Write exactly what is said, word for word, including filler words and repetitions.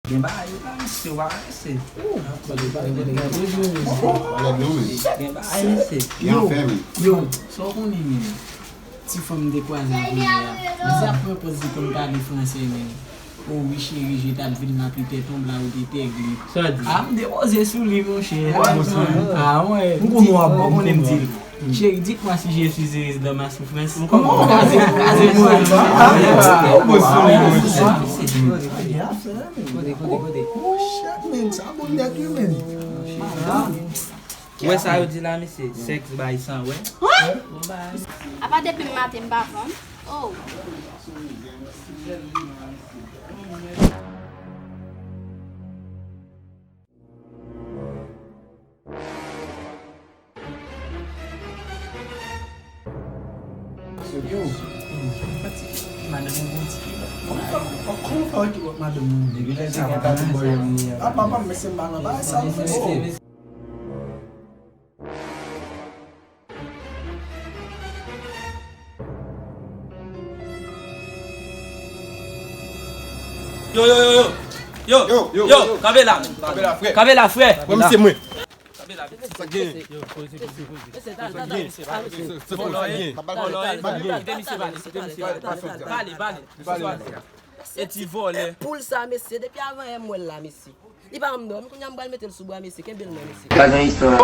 Gen bagay yo la, mesye, w pa prese. Gen bagay, mesye. Gen anfè, men. Yo, sa w konnen, men? Ti fanm te kwaze avè li a. Li ap pran pòz li konn pale franse, men. Oh, wi, cheri, je t'advile la pli tèt onbla ou te tègle. Sa di? Ah, m depoze sou li, monchè. Ah, mwen. M konnen w ap bon, m konnen m di l. Chérie, dites-moi si je suis heureuse dans ma souffrance. Kòman? Kraze, kraze mwen. Kote, kote, kote? Oh, shit, man, sa bon nèt, wi, man. Ou wè sa yo di la, mesye? Sèks bay san, wè. Apa depi maten m pa vann? Oh. Yo, madanm ou gon ti kilòt. Kòman fè wè kilòt madanm ou? Depi lè sa pa ti bòy yo ni a. Ah, papa, mesye, m pa nan bagay sa, mesye. Yo, yo, yo, yo. Yo, yo, yo, yo. Kanpe la. Kanpe la, frè. Kanpe la, frè. Mwen, misye, mwen. Kanpe la, pitit. Sa gen. Yo, poze, poze, poze. Mesye, tal, tal, tal. Sa gen. Vòlò, sa gen. Vòlò, kite misye pale, kite misye pale. Pale, pale. Pale. E ti vòlè. Poul sa, mesye, depi avan yè m wè l la, mesye. Li pa janm dòmi, kounye a m pral mete l sou bra, mesye. Kenbe l, non, mesye. Pa gen istwa.